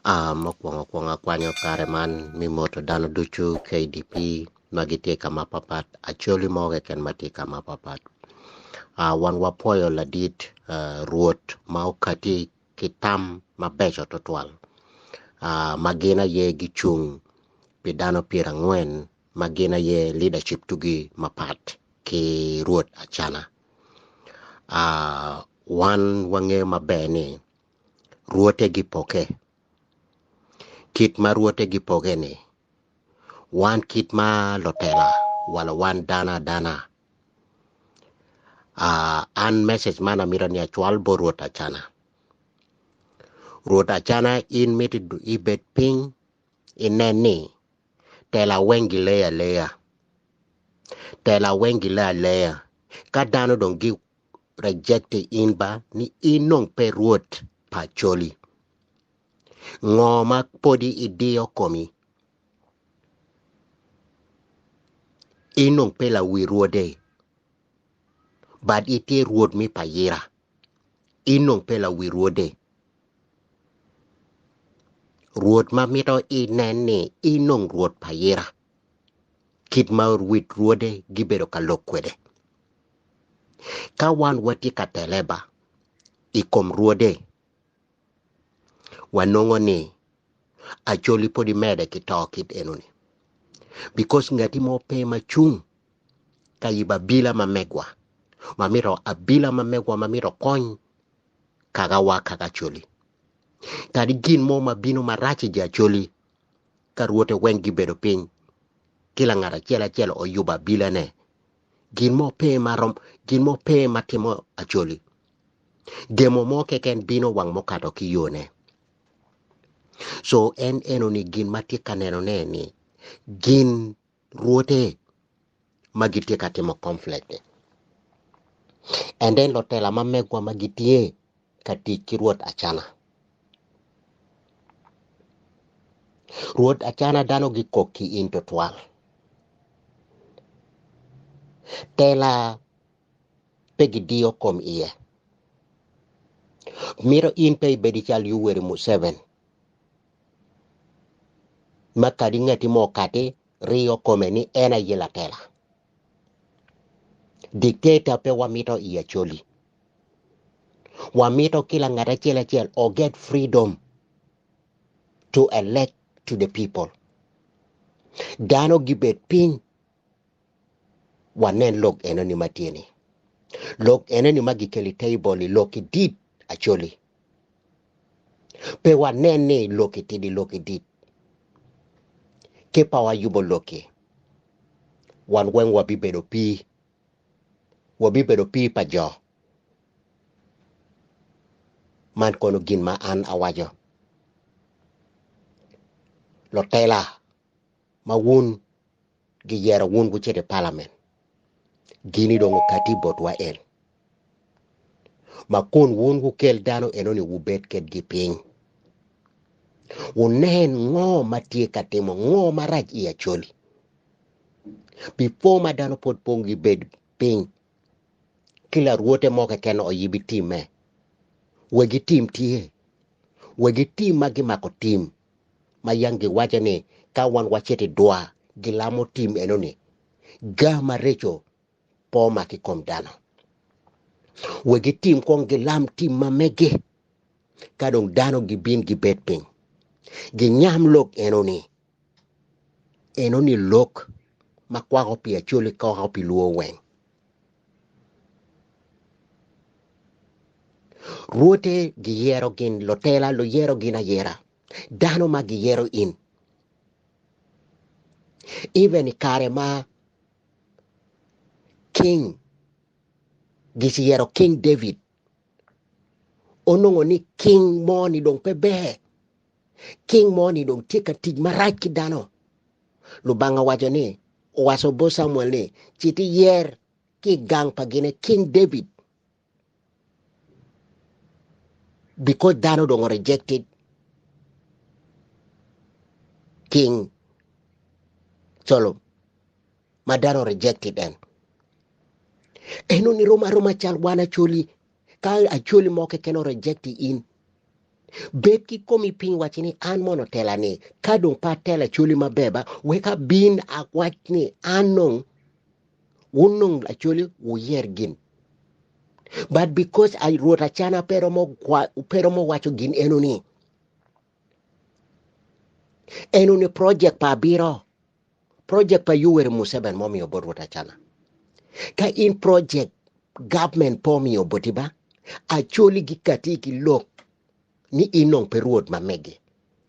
Mukwongo akwonga akwanyo kare man me moto dano ducu KDP ma gitye ka mapapat Acholi mo keken ma tye ka mapapat. Wan wapwoyo ladit Rwot ma okati ki tam mabeco tutwal ma gin aye gicung pi dano pyerangwen ma gin aye leadership tugi mapat ki Rwot Acana. Wan wangeyo maber ni rwote gipoke. Kit ma rwote gipoke ni, wan kit ma lutela wala wan dano adana, an message man amito ni acwal bot Rwot Acana. Rwot Acana in mito ibed piny inen ni tela weng gileyo aleya, tela weng gileyo aleya ka dano dong gi reject in ba ni in nong pe rwot pa Acholi. Ngo ma podi idiyo komi? In nong pe lawi rwode, but itye rwot mi pa yira. In nong pe lawi rwode. Rwot ma mito inen ni in nong rwot pa yira, kit ma wit rwode gibedo ka lok kwede. Ka wan watye ka tele ba i kom rwode, wanongo ni Acholi pwod imede ki to kit enoni because ngati mo pe ma cung ka yibo abila ma megwa ma mito abila ma megwa ma mito kony kakawa kaka Acholi. Kadi gin mo ma bino marac i Acholi ka rwode weng gibedo piny ki langat acel acel oyubo abilane Gin mo pe ma rom, gin mo pe ma timo Acholi. Gemo mo keken bino wang mukato ki yone. So en eno ni gin ma tye ka neno ne ni gin rwote ma gitye ka timo conflict ni. And then lutela ma megwa ma gitye ka tic ki Rwot Acana. Rwot Acana dano gikok ki in twatwal. Tela pe gidiyo kom iye. Mito in pe ibed cal Yoweri Museveni ma kadi ngati mo okati riyo kome ni en aye latela. Dictator pe wamito i Acholi. Wamito ki langat acel acel o get freedom to elect to the people. Dano gibed piny wanen lok enoni ma tye ni. Lok enoni ma gikelo i table-li lok idit Acholi. Pe wanen ni lok itidi lok idit. Ke pa wayubo lokki, wan weng wabibedo pii. Wabibedo pii pa jo. Man kono gin ma an awaco. Lutela ma wun giyero wun wucito i palament, gini dong okati botwa en. Ma kun wun wukel dano enoni wubed kedgi piny. Wunen ngo ma tye ka timo ngo marac i Acholi. Before ma dano pwod pong gibed piny ki larwote mo keken oyibi timme, wegi tim tye, wegi tim ma gimako tim ma yang giwaco ni ka wan wacito i dwa gilamo tim enoni, ga mareco pe omak i kom dano. Wegi tim kong gilam tim ma mege, ka dong dano gibin gibed piny, ginyam lok enoni. Enoni lok ma kwako pi Acholi kwako pi Luo weng. Rwote giyero gin lutela luyero gin ayera dano ma giyero in. Even i kare ma King giciyero King David onongo ni king mo ni dong pe ber King mo ni dong tye ka tic marac ki dano. Lubanga owaco ni, owaco bot Camuel ni, cit iyer ki i gang pa gine King David. Because dano dong rejected King Solomon ma dano rejected en. Eno ni rom aroma cal wan Acholi, ka Acholi mo keken o reject in. Bed ki komi piny waci ni an mono tela ni ka dong pe atelo Acholi maber ba wek abin awac ni an nong wun nong Acholi wuyer gin. But because I Rwot Acana pe romo pe romo waco gin eno ni eno ni project pa abiro project pa Yoweri Museveni momiyo bot Rwot Acana. Ka in project government pe omiyo boti ba, Acholi gikati ki lok ni in nong pe rwot ma megi,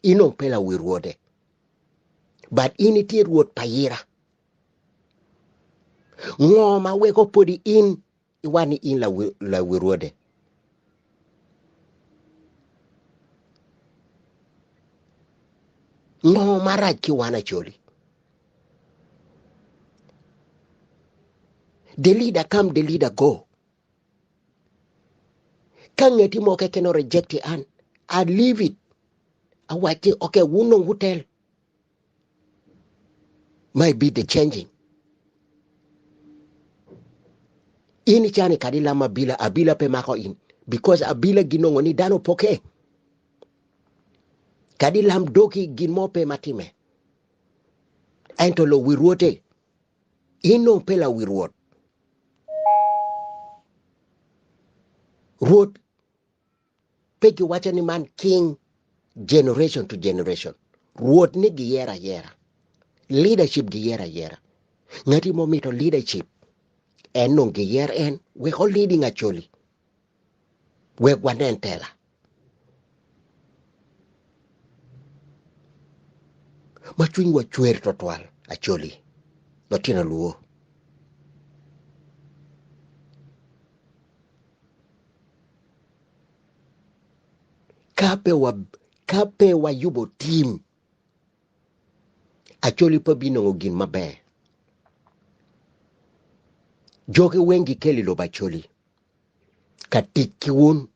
in nong pe lawi rwode, but in itye rwot pa yira. Ngo ma weko podi in iwaco ni in lawi rwode? Ngo marac ki wan Acholi? The leader come, the leader go. Ka ngeti mo keken o reject an, I leave it. Awacci, okay, wun dong wutel. Might be the changing. In icani kadi lam abila, abila pe mako in. Because abila ginongo ni dano poke. Kadi lam doki gin mo pe matime. Ento lo wi rwote. In dong pe lawi rwot. Rwot pe giwaco ni man king generation to generation. Rwot ni giyero ayera. Leadership giyero ayera. Ngati mo mito leadership en nong giyer en wek o leading Acholi. Wek wanen tela. Ma cwinywa cwer twatwal Acholi lutino luo. Ka pe wa ka pe wayubo tim Acholi pe binongo gin maber. Jogi weng gikelo i lobo Acholi ka tic ki wun.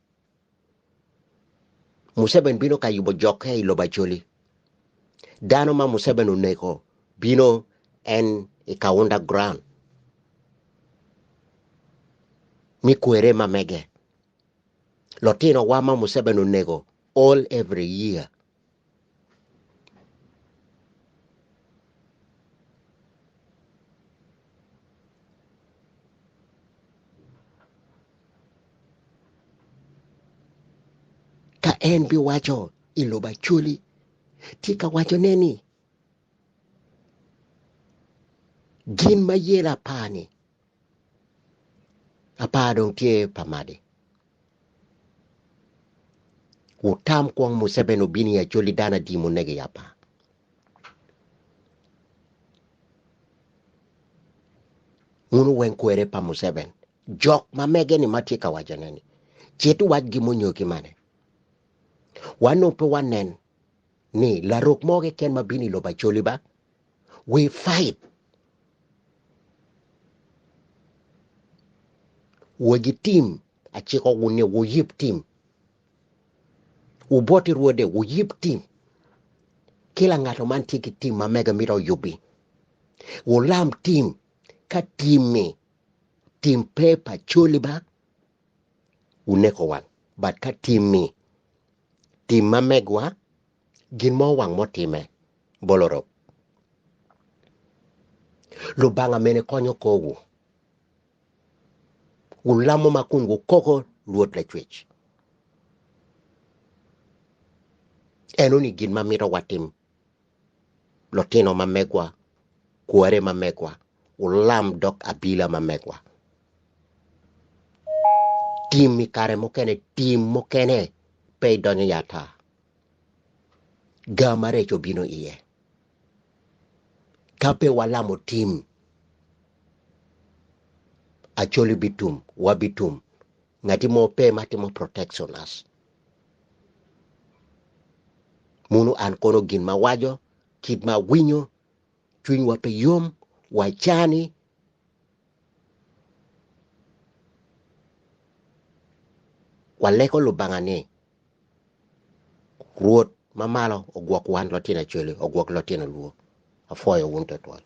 Museveni bino ka yubo jokke i lobo Acholi. Dano ma Museveni oneko bino en i Kaunda ground mi kwere ma mege. Lotino wa ma Museveni onego all every year. Ka en biwaco i lobo Acholi, tye ka wacone ni gin ma yelo apar-ni, apar dong tye pa madi. Wutam kwong Museveni obino i Acholi dano adi munego i apar? Wun weng kwere pa Museveni. Jok ma mege ni ma tye ka waco ne ni cit iwac gi munyo ki mane. Wan nongo pe wanen ni larok mo keken ma bino i lobo Acholi ba we fight. Wegi tim aciko wun ni wuyib tim. Wuboti rwode wuyib tim. Kila ngato man tye ki tim ma mege mito oyubi. Wulam tim ka timmi tim pe pa coli ba wuneko wan but ka timmi tim ma megwa gin mo wang motime bolorop Lubanga mene konyo korwu wulamo ma kun wukoko Rwot Lacwec enoni gin ma mito watim lutino ma megwa, kware ma megwa, wulam dok abila ma megwa. Tim i kare mukene, tim mukene pe idonyo i ata. Ga marec obino iye. Ka pe walamo tim, Acholi bitum, wabitum. Ngati mo pe ma timo protection us. Munu an kono gin ma waco, kit ma awinyo, cwinywa pe yom, wacani, waleko Lubanga ni Rwot ma malo ogwok wan lutino Acholi, ogwok lutino Luo. Apwoyo wun twatwal.